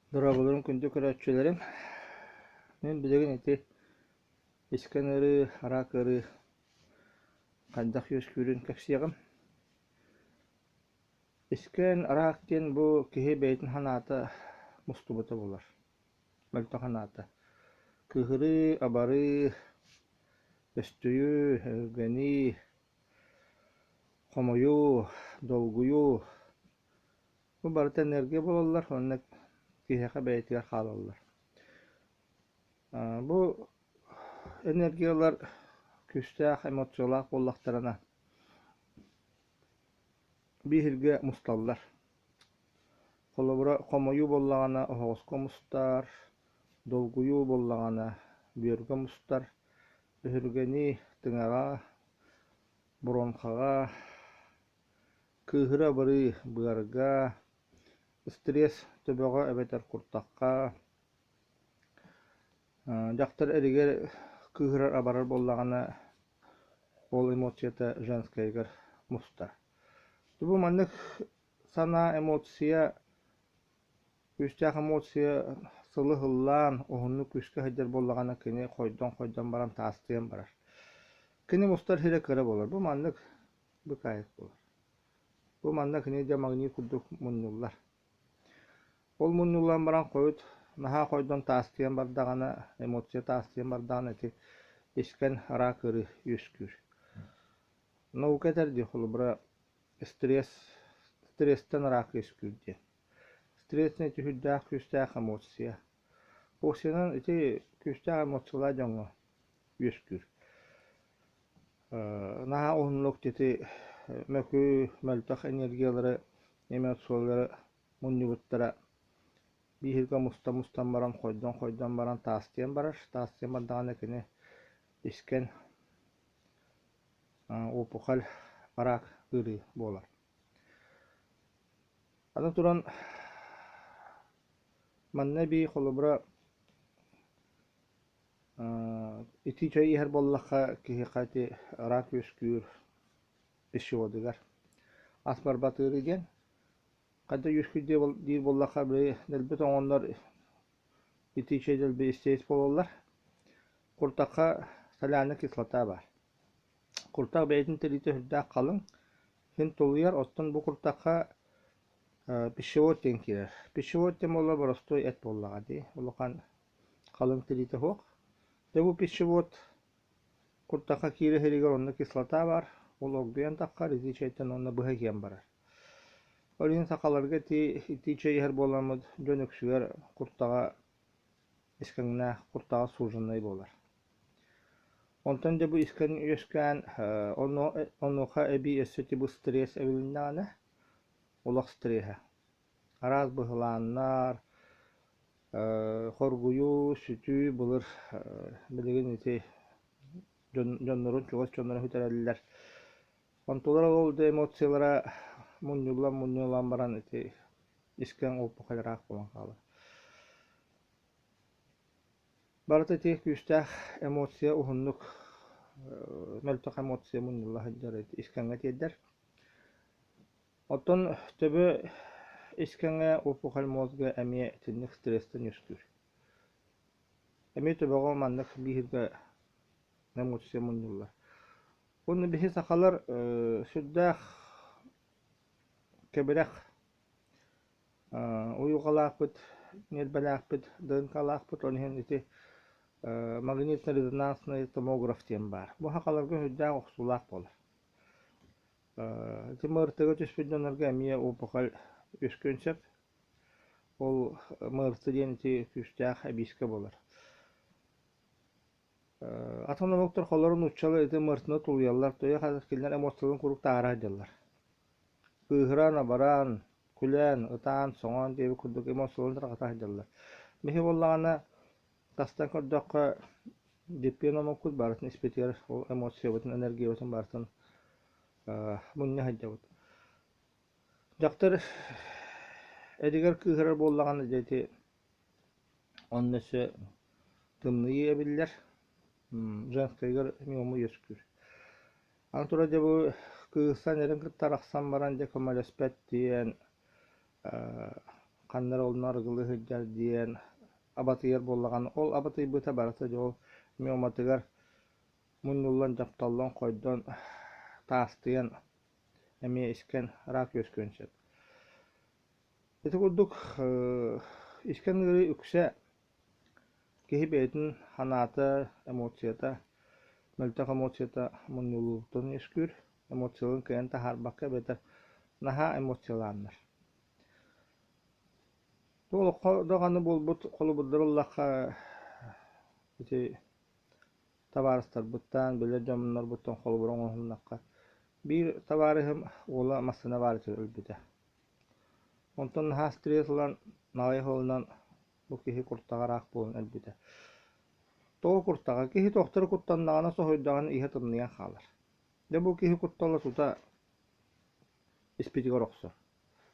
Дорооболорун күндү көрөөччүлэрим! Мин билигин ити искэн ыарыы, араак ыарыы хайдах үөскүүрүн кэпсиэҕим. Искэн араак диэн бу киһи бэйэтин санаата мустубута буолар, мөлтөх санаата. Кыыһырыы, абарыы, өстүйүү, өһүргэнии, хомойуу, долгуйуу Бу барыта энергия буолаллар уонна киһиэхэ бэйэтигэр хаалаллар. Бу энергиялар күүстээх эмоциялаах буоллахтарына биһиргэ мусталлар. Холобура, хомойуу буоллаҕына оһоҕоско мустар, долгуйуу буоллаҕына бүөргэ мустар, өһүргэнии тыҥаҕа, бронхаҕа, Кыыһыра-абырыы быарга, стресс төбөҕө эбэтэр куртахха, дьахтар эригэр кыыһырар-абарар буоллаҕына, ол эмоцията женскайыгар мустар. Бу маннык санаа эмоция, күүстээх эмоция сылы сыллаан уһуннук күүскэ сылдьар буоллаҕына кини хойдон-хойдон баран таастыйан барар. Кини мустар сирэ кыра буолар. Бу маннык быкаайык буолар. Бу манна кини дьэ магнит курдук мунньуллар. Ол мунньуллан баран хойут наһаа хойдон таастыйан бардаҕына, эмоция таастыйан бардаҕына ити искэн араак ыарыы үөскүүр. Наука этэр дии холобура стресс стресстэн араак үөскүүр диэн. Стресс ити сүрдээх күүстээх эмоция. Эмоциянан ити күүстээх эмоциялаах дьоҥҥо үөскүүр. Наһаа уһуннук ити мөкү, мөлтөх энергиялары, эмоциялары мунньубуттара бииргэ муста-мустан баран хойдон-хойдон баран таастыйан барар. Таастыйан бардаҕына кини искэн опухоль, рак ыарыы буолар. Аны туран манна эбии холобура Итии чэй иһэр буоллахха киһиэхэ ити рак үөскүүр пищеводугар. Ас барбат ыарыы диэн. Хайдах үөскүүр диир буоллахха били дэлби тоҥоннор итии чэй дэлби истиэс буолаллар. Куртахха соляная кислота баар. Куртах бэйэтин тириитэ сүрдээх халыҥ, син тулуйар, оттон бу куртахха пищевод диэн киирэр. Пищевод диэн буолла боростуой эт буоллаҕа дии, улахан халыҥ тириитэ суох. Дьэ бу пищевод куртахха киирэ сиригэр онно кислота баар, ол оргуйан таххар итии чэйтэн уонна быһа киирэн барар. Ол иһин сахаларга ити итии чэй иһэр буоламмыт дьон үксүгэр куртаҕа искэҥнээх, куртаҕа суженнай буолар. Онтон дьэ бу искэн үөскээн онуоха эбии өссө ити бу стресс эбилиннэҕинэ олох стреһэ. Араас быһылааннар, хоргуйуу, сүтүү былыр билигин ити дьоннорун чугас дьоннорун сүтэрэллэр. Онтулара ол да эмоциялара мунньуллан-мунньуллан баран ити искэн опухоль ыраах буолан хаалар. Барыта ити күүстээх эмоция уһуннук мөлтөх эмоция мунньулла сылдьар искэҥҥэ тиэрдэр. Оттон төбө искэҥэ опухоль мозга эмиэ итинник стресстэн үөскүүр. Эмиэ төбөҕө маннык бииргэ эмоция мунньуллар. Уонна биһи сахалар сүрдээх кэбирэх уйулҕалаахпыт, ньиэрбэлээхпит, ДНК-лаахпыт, ол иһин ити магнитно-резонансный томограф диэн баар. Бу сахаларга сүрдээх охсуулаах буолар. Ити МРТ-га түспүт дьоннорго эмиэ опухоль үөскүөн сөп. Ол МРТ диэн ити күүстээх эбиискэ буолар. Атын омуктар холору нууччалар ити МРТ-ны тулуйаллар, тоҕо хас кинилэр эмоцияларын куруук таһаара сылдьаллар. Кыыһыран-абаран, күлэн, ытаан, соҥоон диэбит курдук эмоцияларын тарҕата сылдьаллар. Биһи буоллаҕына тастан көрдөххө дьиппиэн омукпут барытын испитигэр ол эмоциябытын, энергиябытын барытын мунньа сылдьабыт. Дьахтар эригэр кыыһырар буоллаҕына дьэ ити онно өссө тымныйыы эбиллэр, женскайыгар миома үөскүүр. Аны турар дьэ бу кыыстан эрин кытта арахсан баран дьэ көмөлөспөт диэн. ханна эрэ онно арыгылыы сылдьар диэн абатыйар буоллаҕына, ол абатыйбыта барыта дьэ ол миоматыгар мунньуллан, дьапталлан, хойдон, таастыйан эмиэ искэн рак үөскүөн сөп. Ити курдук искэн ыарыы үксэ киһи бэйэтин санаата, эмоцията, мөлтөх эмоцията мунньуллууттан үөскүүр. Эмоцияларын кыайан таһаарбакка эбэтэр наһаа эмоциялааннар. Бу олоххо даҕаны буолбут холобурдары ыллахха ити табаарыстарбыттан, билэр дьоннорбуттан холобур оҥоһуннахха, биир табаарыһым уола массыына баарытыгар өлбүтэ. Онтон наһаа стресс ылан, аҕыйах ыалынан бу киһи куртаҕа ыраах буолан өлбүтэ. Тоҕо куртаҕа? Киһи тохторо куттаннаҕына, соһуйдаҕына иһэ тымныйан хаалар. Дьэ бу киһи куттала тута испитигэр охсор.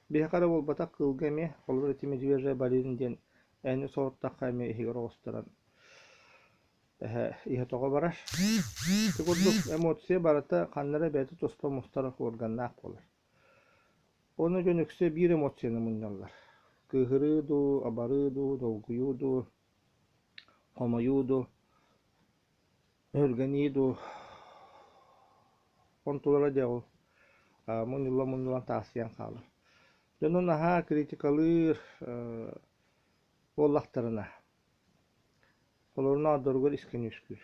Биһиэхэ эрэ буолбатах, кыылга эмиэ, холобур ити медвежья болезнь диэн эһэни соһуттахха эмиэ иһигэр оҕустаран эһэ иһэ тоҕо барар. Ити курдук эмоция барыта ханна эрэ бэйэтэ туспа мустар органнаах буолар. Уонна дьон үксэ биир эмоцияны мунньаллар: кыыһырыы дуу, абарыы дуу, долгуйуу дуу, хомойуу дуу, өһүргэнии дуу. Онтулара дьэ ол мунньуллан-мунньуллан таастыйан хаалар. Дьону наһаа критикалыыр буоллахтарына, холоруна ордоругар искэн үөскүүр.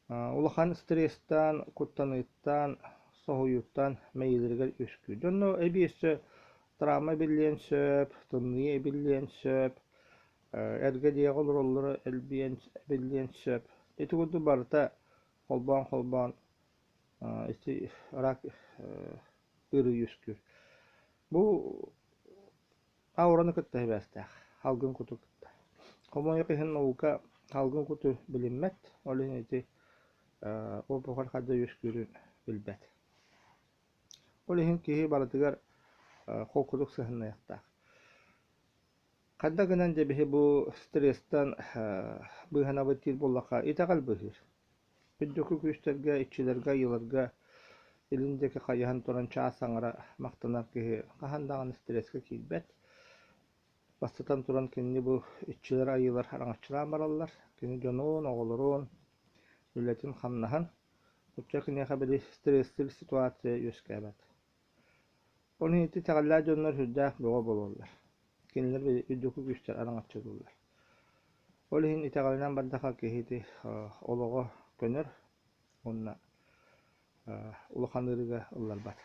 Улахан стресстэн, куттаныыттан, соһуйууттан мэйиилэригэр үөскүүр. Дьонно эбии өссө травма эбиллиэн сөп, тымныы эбиллиэн сөп, эргэ дьиэҕэ олороллоро элбиэн эбиллиэн сөп. Ити курдук барыта холбоон-холбоон ити рак ыарыы үөскүүр. Бу Аураны кытта сибээстээх, салгын куту кытта. Хомойуох иһин наука салгын куту билиммэт, ол иһин ити опухоль хайда үөскүүрүн билбэт. Ол иһин киһи барытыгар холкутук сыһынныахтаах. Хайда гынан дьэ биһи бу стресстэн быыһанабыт диир буоллахха, итэҕэл быыһыыр. Үрдүкү күүстэргэ, иччилэргэ, айыыларга илин диэки хайыһан туран чаас аҥара махтанар киһи хаһан даҕаны стресскэ киирбэт. Бастатан туран кинини бу иччилэр, айыылар араҥаччылаан бараллар. Кини дьонун, оҕолорун, үлэтин-хамнаһын. Оччо киниэхэ били стресстиир ситуация үөскээбэт. Ол иһин ити итэҕэллээх дьоннор сүрдээх бөҕө буолаллар. Кинилэр үрдүкү күүстэр араҥаччылыыллар. Ол иһин итэҕэлинэн бардахха киһи ити олоҕо көнөр уонна улахан ыарыыга ылларбат.